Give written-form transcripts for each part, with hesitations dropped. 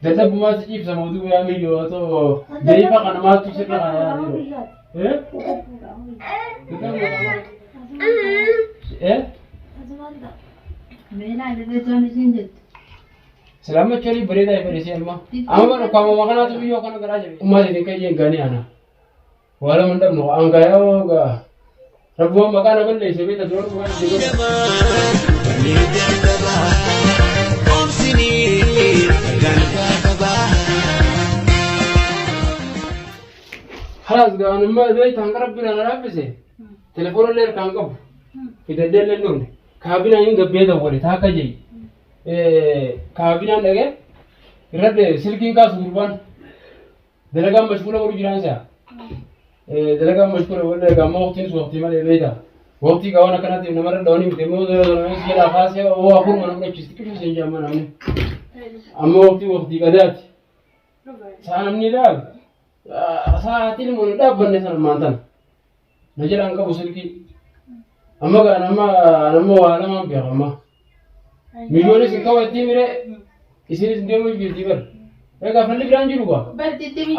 Dadhabbumaa si ciibsa mootuu yaa miyyoo otoo deefa kana maaltu sirra kana yaa dhiiroo. Eh? Eh? Meelaa illee toon isiin jettu. Salaama cholii bareedaa ifadhe amma. Amma bara kwamama kanaatu biyyoo kana garaa jabe. Ummaa teetiin kayyeen gaanii ana. Waa lama hin dhabnu angaa yoo gaa. Rabbumaan maqaa na balleesse beekta dura dhugaa itti godha. Halaas gaa anummaa beekta hanga rabbi na laaffise. Telefoona illee harkaan qabu. Fidadhee illee hin dhufne. Kaabinaan hin gabbee dawwale taakka jee. Kaabinaan dhaqee irratti silkiin kaasu gurbaan. Dalagaan mashquula godhu jiraan si'a. Dalagaan mashquula godhu egaa amma waqtiin sun waqtii malee beekta. Waqtii qaban akkanatti namarra dhawanii miti immoo yeroo sana si jedhaa kaasee oo afur mana fudhachiisti qishu siin jedhama namni. Amma waqtii waqtii qadaati. Sa'a namni dhaabe sa'aatiin immoo hin dhaabbanne sana maantan. Na jedhaan qabu silkii. Amma gaa nama nama waa lamaan beeka amma. Miyyoonis hin qabu ittiin mire isinis deemuu jirti bar. Egaa falli biraan jiru gaa.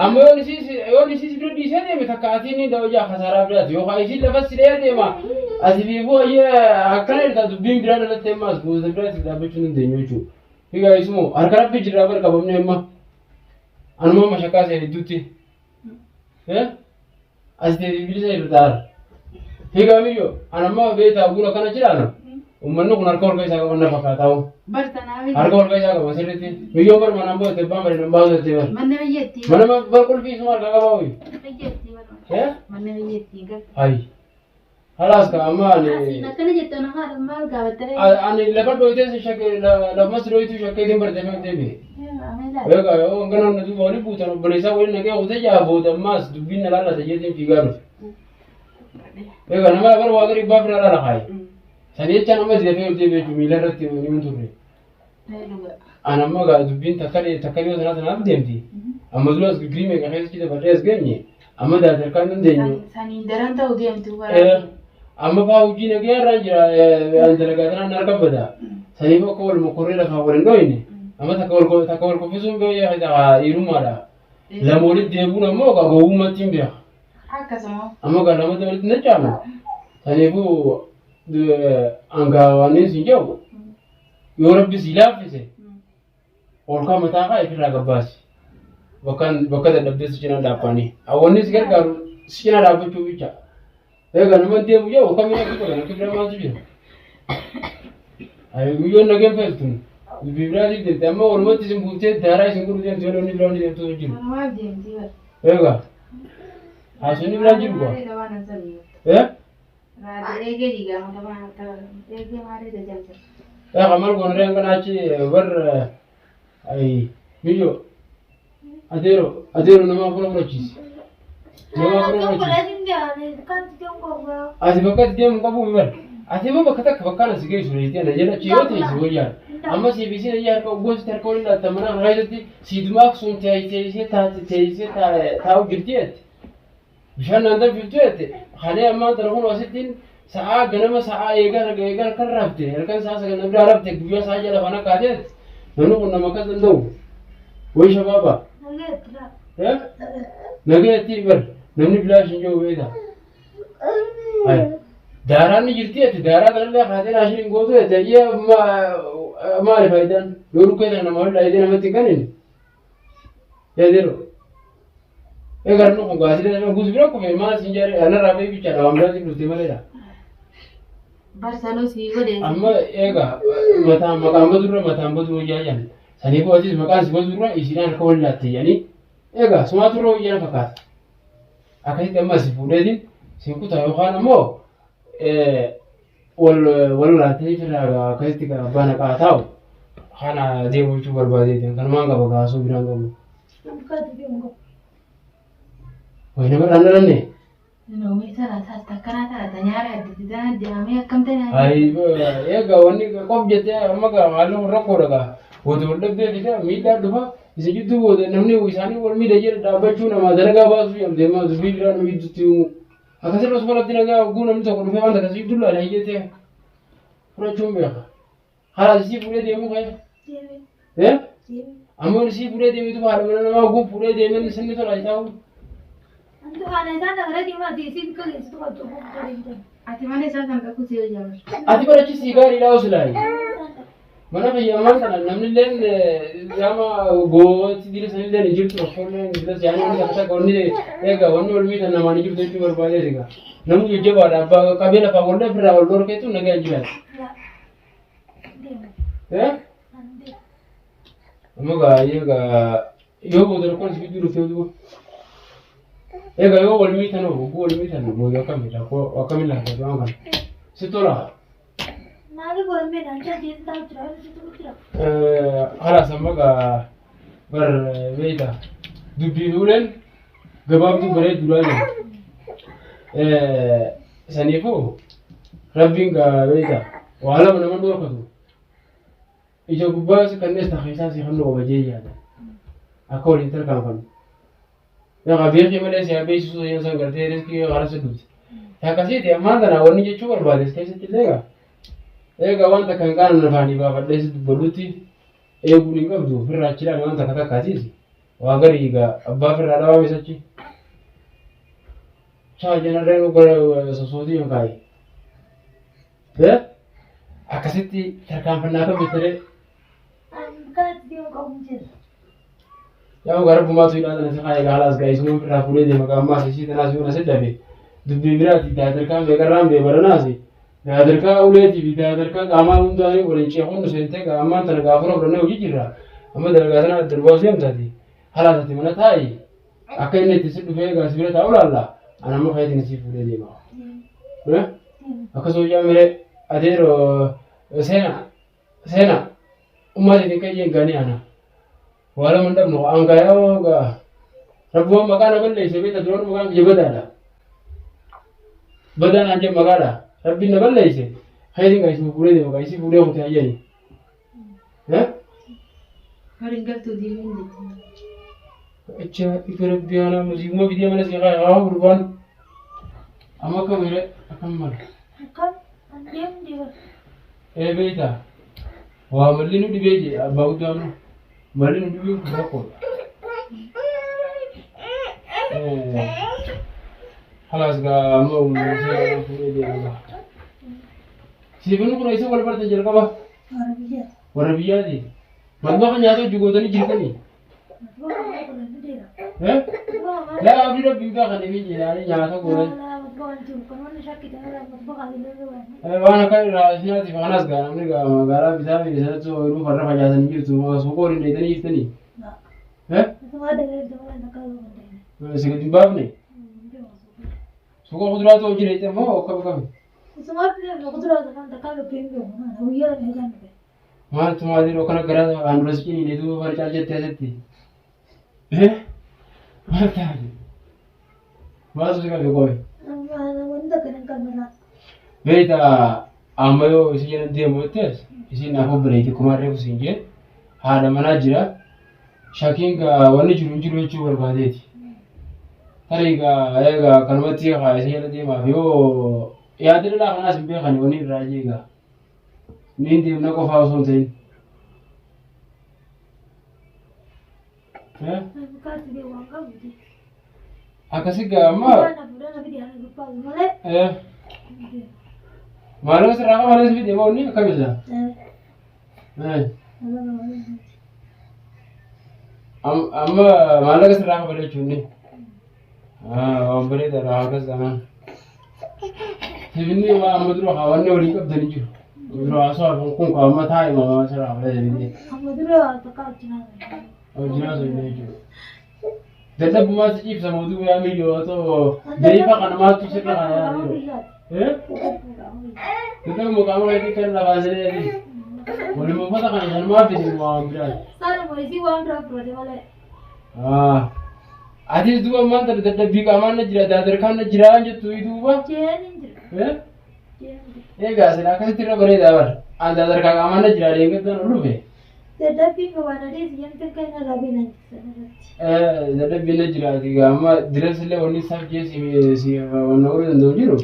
Amma yoon isiis yoon isiis bira dhiisee deeme takka atiin ni dawajaa kasaaraa biraati yookaan isiin lafa si dhee deema. Ati fiifuu ayyee akkana irraa dubbiin biraa dhalattee ammaas gosa biraatti dhaabbachuu hin dandeenyu jechuudha. Egaa isumoo harka rabbi jirraa bar qabamne amma. Anuma mashaqaa seene gidduutti. Eh? As deebii bilisa irra taa'an. Hiikaa miyyoo an amma beektaa guura kana jiraanu uummanni kun harka holqa isaa qaban na fakkaataa hoo. Bar tanaa miti. Harka holqa isaa qaban sirriitti. Miyyoo bar manaan booda abbaan bari nan baasu jettee bar. Manna biyyattii. Mana bar qulfii isuma harka qabaa hoyi. Biyyattii bar. Eh? Manna biyyattii gal. Ayi. Halaas ka amma ani Asiin akkana jettan haadha maal gaafattare? Ani lafa dhooytee shakkee lafumas dhooytuu shakkeetiin barteefee deebi'e. Egaa yoo hangana na duuba waliin buutan obboleessaa waliin naqee kutee jaa booda ammaas dubbiin na laallata jeetiin fiigaa dhufe. Egaa nama bara waa gadi baaf na laala kaaye. Sanii jechaan amma dafee ol deebi'e jechuun miila irratti ni hin turre. An amma gaa dubbiin takka takka dhiyoo sanaa sanaaf deemti. Amma dura as girgirii meeqa keessa dabarree as geenye amma daadarkaan dandeenyu. Saniin daran ta'u deemtu bara. Amma faa hojii nagaya irraan jira an dalagaa tanaan harka bada. Saniif akka wal mokorree lafaa wal hin dhoyne. Amma takka wal takka wal kuffisuun baay'ee dhiirummaadha. Lama walitti deebi'uun ammoo gaa gowwummaatti hin beeka. Akkasuma. Amma gaa lamatti walitti nacaanu. Saniifuu angaa waan inni siin jedhu yoo rabbi sii laaffise olkaa mataa kaa ifirraa gabbaasi. Bakka bakka dadhabdee si cinaa dhaabbaanii. Hawwanni si gargaaru si cinaa dhaabbachuu bicha. Egaa nama deemu jedhu kamiin akka godhan akka biraa maaltu jira? Ayi guyyoon nageen feetu tun. Dubbii biraatiif deemte amma walumatti isin buuftee daaraa isin godhu deemte malee wanni biraa wanni deemtu hin jiru. Maal deemti bar. Egaa haasonni biraan jiru gaa. Eh? Raadii eegee diigaa mata eegee maalee jajjabsa. Egaa maal goonaree hanga achi bar ayi miyyo adeero adeero nama afura fudhachiisi. Nama afura fudhachiisi. Ati bakka ati deemu qabu bar. Ati immoo bakka takka bakka ana si geessu reetii ana jala achi yoo teessi wayyaa. Amma siif isin ayyaa harka oggoon harka waliin dhaatta mana kana keessatti siiduma aksuun teessee teessee taa'u jirti jetti. Bishaan naan danfiftu jette kalee ammaan tana kun asittiin sa'aa ganama sa'aa eegaa eegaa halkan rafte halkan sa'aa sagal na biraa rafte guyyaa sa'aa jala afaan akka teet namni kun nama akkas danda'u wayi shabaaba. Nagee itti bar namni bilaash hin jiru beekta. Daaraan ni jirti jette daaraa kanallee kaatee naashin hin gootu jette ayyee maali faayidaan yoo dhukkee sana nama wal dhaayitee namatti hin kennin. Yaadero. Egaa nu kun gaasii dha guutu bira kufe maal sin jedhe anarraa ba'ee bichaadha waan biraatti dhufte maleedha. Barsanuu sii godhe. Amma egaa mataan maqaan badurra mataan baduu wayyaa jedhan. Saniifuu atis maqaan si badurra isiidhaan harka wal laatte jedhanii egaa sumaa turre wayyaa na fakkaata. Akkasitti amma si fuudheetiin sin kutaa yookaan ammoo wal wal laaltanii firraa akkasitti abbaan haqaa taa'u kana deemu jechuu barbaadeeti kanumaan qaba kaasuu biraan qabu. Wayi nama irraan dhalanne. Noomii tana takkanaa tana tanyaara additi tana deemee akkam tana. Ayi egaa wanni qof jettee amma gaa haalli kun rakkoodha gaa booda wal dhabdee fida miidhaa dhufa isa jidduu booda namni isaanii wal miidha jedhe dhaabbachuu namaa dalagaa baasuu jedhamte amma dubbii biraa nama gidduutti uumuu. Akkasirra osoo lafti nagaa hogguu namni tokko dhufee wanta akkasii dullaadha hiyyatee fudhachuun beeka. Karaa isii fuudhee deemuu ka'e. Eh? Amma isii fuudhee deemetu haadha mana namaa oguu fuudhee deemee sinni tola isaa. Antu haadha isaa nagara deemaa teessee bikka geessitu qabdu fuudhee deemte. Ati mana isaa kan dhaqu si hojjaa. Ati barachi sii gaariidha osilaayi. Mana fayyammaan kana namni illeen gama gooti dila sanillee ni jirtu rakkoollee ni jiras yaani wanni takka takka wanni egaa wanni ol miidhan namaa ni jirtu jechuu barbaadee egaa. Namni jajjabaadha abbaa qabee lafaa wallee ofirraa wal dhorkeetu nagaa hin jiraatu. Eh? Amma gaa egaa yoo booda rakkoon si gidduu dhuftee duuba. Egaa yoo wal miitan hoo hogguu wal miitan booda akkami rakkoo akkamiin laafatu waan kana. Si tola. Maaliif wal miidhan jechuun taa'u jira situ jira. Kalaas amma gaa bar beeyta dubbii fuuleen gabaabduu bareedduudhaa jira. Saniifuu rabbiin gaa beeyta waa lama nama dhorkatu ija gubbaa si kannees ta keessaa si kannuu qaba jee yaada. Akka waliin tarkaanfannu. Egaa beekii malee si haa beeksisuu yoo san gartee riskii karaa si dhufte. Akkasiiti ammaan tana wanni jechuu barbaades keessatti illee egaa. Egaa waan takka hin qaanne afaanii baafadhee si dubbadhutti eeguun hin qabdu ofirraa achi ilaali waan takka takkaatiis. Waa garii egaa abbaa ofirraa dhabaame sachi. Chaa jenarreen gara sosootii hin kaayi. Akkasitti tarkaanfannaa kan bittaree Kanatti deemu qabu jira. Yaa gara bumaatu hidhaa tana si kaayee haalaas gaa isuma ofirraa fuudhee deema gaammaas isii tanaas yoo nasi dhabe dubbii biraati daadarkaa meeqarraan bee baranaasi daadarkaa uleetii fi daadarkaa qaamaa hundaanii waliin ceekuun nu seentee gaammaan tana gaafura fudhannee hojii jirra amma dalagaa tana darbaa osoo deemtaati halaas ati mana taa'i akka inni itti si dhufee gaa si bira taa'u laalla ana amma kayeetiin isii fuudhee deema. Akkasuma ijaa miree adeeroo seenaa Seena ummaa teetiin kayyeen ganii ana. Waa lama hin dhabnu angaa yoo gaa rabbumaan maqaa na balleesse beekta duraan maqaan kiyya badaadha. Badaa naan jedhu maqaadha. Rabbiin na balleesse keetiin gaa isuma fuudhee deema gaa isii fuudhee kutee ayyani. Horiin galtuu deemuun jechuudha. Acha ifa rabbii ana musiibuma fidee mana si kaa'e haa gurbaan. Amma akkam jedhe akkam mala. Akkam an deemu deema. Ee beektaa waa malli nu dhibee jee abbaa guddaa amma malli nu dhibee kun rakkoodha. Halaas gaa amma uummanni fuudhee deema gaa. Siifin kun eessa wal bartan jalqaba? Warra biyyaati. Warra biyyaati. Matbaqa nyaata hojii gootanii jirtanii? Eh? Laa abdii rabbii gaa kan inni jedhaanii nyaata gootan. Waan akka raashinaatiif kanas gaa namni gaa magaalaa bitaa fi sanatti ooyiruu farra facaasanii jirtu suuqa waliin dheetanii jirtanii. Eh? Si gadi hin baafne? Suuqa kuduraatu hojii dheete moo akkam akkami? Maaltu maaliin akkana gara handura si ciniine duuba farcaa jettee asitti. Eh? Maal taate? Maaltu si qabe qoy? Beekta amma yoo isin jedhan deemu jettees isin naaf obboleetti kumaa reefu siin jee haadha manaa jira. Shakiin gaa wanni jiru hin jiru jechuu barbaadeeti. Tarii gaa egaa kanumatti haa isin jala deemaaf yoo yaada dhalaa kanaas hin beekani wanni irraa jee gaa. Niin deemna qofaa osoo hin ta'in. Eh? Akkasi gaa amma eh maaloo sirraa qaba si fide moo inni akkam isa? Eh amma maallaqa sirraa qaba jechuun inni. Ah waan bareedaadha akkas taanaan. Sibinni waa amma dura haa wanni waliin qabdanii jiru. Dura haasawaa kun kun kaa amma taa'e mamaa sirraa fudhatanii. Amma dura takka wajjin haasa'e. Hojii haasawaa jechuudha. Dadhabbumaa si ciibsa mootuu yaa miyyoo otoo deefa kana maaltu sirra kana yaa jiru. Eh? Dadhabuma qaama keetii kan lafaa siree waliin uffata kana sanumaa fidi waan biraati. Sanuma isii waan biraa fudhate malee. Ah. Atis duuba ammaan tana dadhabbii qaamaan na jira daadarkaan na jira jettu duuba. Jeen hin jiru. Eh? Jeen hin jiru. Egaa sila akkasitti irra bareedaa bara. An daadarkaa qaamaan na jira deeggartaan ol dhufe. Dadhabbiin qabaan adees yanti kan irraa beelan irratti. Eh, dadhabbiin na jira egaa amma diras illee wanni isaaf jee si si wanna godhuu danda'u jiru.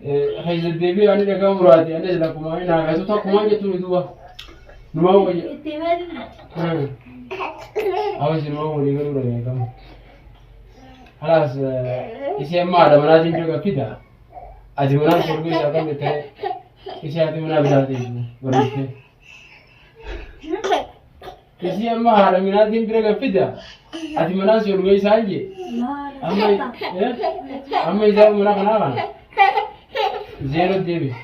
Eh, keessa deebi'ee ani dhagaa muraati anis lakkuma inni naa feetu takkumaan jettu duuba. Numaa wayya. Itti himeetiin Eh. Amma isin immoo walii galuu dha beekamu. Kanaas isii amma haadha manaatiin bira gaffida. Ati manaan sorguu isaa kan jettee isii haati manaa biraa teessu bareettee. Isii amma haadha manaatiin bira gaffida. Ati manaan sorguu isaa jee. Amma amma isaa mana kanaa kana zeeroo deebisi.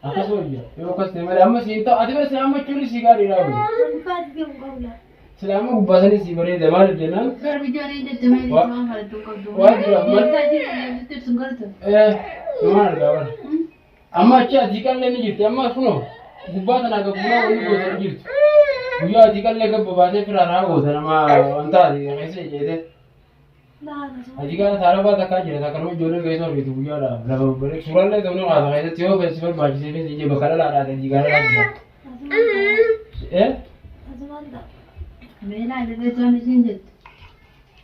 Akkas wayya yoo akkas ta'e malee amma siin ta'u ati bara silaa amma jechuun sii gaariidha wayya. Silaa amma gubbaa sanii sii bareeda maaliif jennaan Garbi ijoollee jette malee waan barattu qabdu. Waan jira, maal- Isaa jiru sun gartu. Numaan argaa bara. Amma achi adii qallee ni jirti amma kunoo gubbaa tanaa gabbuunaa wanni goota ni jirtu. Guyyaa adii qallee gabba baatee firaaraa goota nama wanta ati keessa ijjeete. Hajii kana taarabaa takkaa jira takka nama ijoolleen keessa hojjetu guyyaadhaaf lafa babbareedu suuraallee ta'uu ni kaasa keessatti yoo feesi barbaachisee fi ijee bakka dhalaadhaa hajii kana dhalaa jira. Eh? Meelaa illee toon isiin jettu.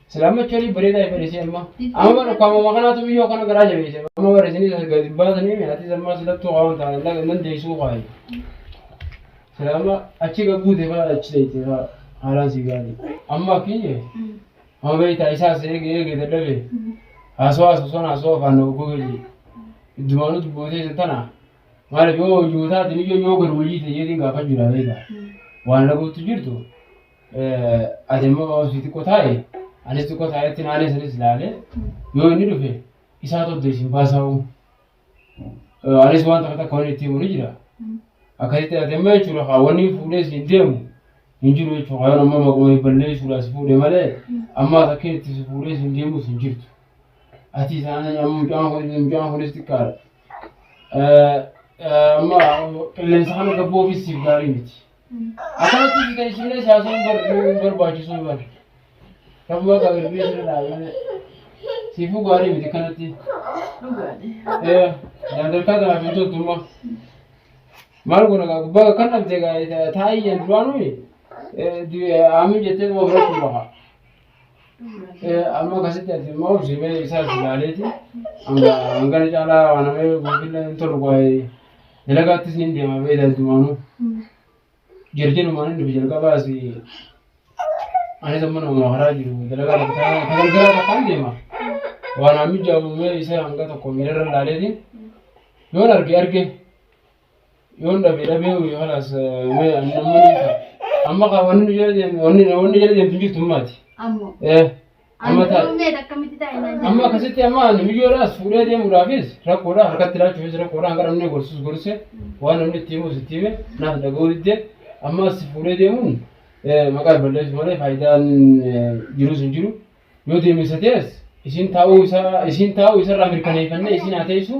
Sila amma cholii bareedaa fedhisi amma. Amma bara kwamama kanaatu biyyoo kana garaa jabeesse. Amma bara isinis as gadi baasanii ati amma silattuu waan taane nan deessuu kaayi. Sila amma achi gabbuute fa'aa achi deette fa'aa haalaan si gaarii. Amma akkiin Amma beektaa isaas eege eege dadhabe. Haasawaa haasawaan haasawaa afaan nama goge jee. Iddumaanuu dubbootee isin tana. Maaliif yoo hojii taate ni yoo gad wajii ta'e jeetiin gaafa jira beektaa. Waan lagootti jirtu ati immoo si xiqqoo taa'e anis xiqqoo taa'etti naanee sanis ilaalee yoo inni dhufe isaa todda isin baasaa'u. Anis waan takka takka wanni itti himu ni jira. Akkasitti ati amma jechuudha haa wanni fuudhee siin deemu hin jiru jechuudha. Yoon amma maquma balleessuudhaaf si fuudhe malee amma takka itti si fuudhee siin deemus hin jirtu. Ati isaan amma mucaan kunis xiqqaadha. Amma qilleensa kana gabboofis siif gaarii miti. Akkanatti si teessifnee siyaasaan barbaachisuu bar. Rabbumaa qaba irbii sirra dhaabee. Siifuu gaarii miti kanatti. Dhugaadha. Ee sadarkaa tanaaf hin toltu immoo. Maal goona gaa gubbaa kan dhabde gaa taa'ii jan duraanuu aamin jettee dhuma fudhachuu qaba. Amma akkasitti ati immoo obsimee isaas ilaaleeti. Hangana caalaa waan namee guutuun hin tolu waa'ee dalagaattis ni deema beektaa dumaanuu. Jarjarumaan inni dhufe jalqabaas anis amma nama karaa jiru dalagaa takka galgalaa takkaan deema. Waan aan mijaa'u isa hanga tokko miilarra ilaaleeti. Yoon arge arge yoon dhabe dhabee kalaas mee amma ni ta'a. Amma kaa wanni nu jala deemu wanni wanni jala deemtu hin jirtu maati. Ammoo. Eh amma ta'a. Ani meet akkamitti taa'e naan jedhe. Amma akkasitti amma ani miyyoodhaas fuudhee deemuudhaafis rakkoodha harkatti laachuufis rakkoodha hanga namni gorsus gorse waan namni itti himus itti hime naaf dhaga'uu didde amma as fuudhee deemuun maqaa balleessu malee faayidaan jirus hin jiru yoo deemisa ta'es isiin taa'uu isaa isiin taa'uu isarraa mirkaneeffannee isiin haa teessu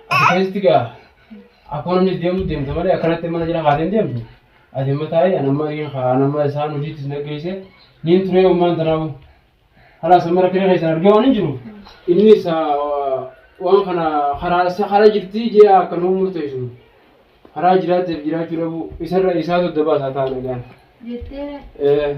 ati keessatti gaa akkuma namni deemu deemta malee akkanatti mana jala kaateen deemtu ati amma taa'ee an amma an amma isaan hojiittis naggeesse niin turee ummaan tanaafu. Kalaas amma rakkina keessan argee waan hin jiru. Innis waan kana karaa isa karaa jirti jee akka nuu murteessu. Karaa jiraatteef jiraachuu dhabuu isarra isaatu dabaa isaa ta'a nagaan. Jettee Eh,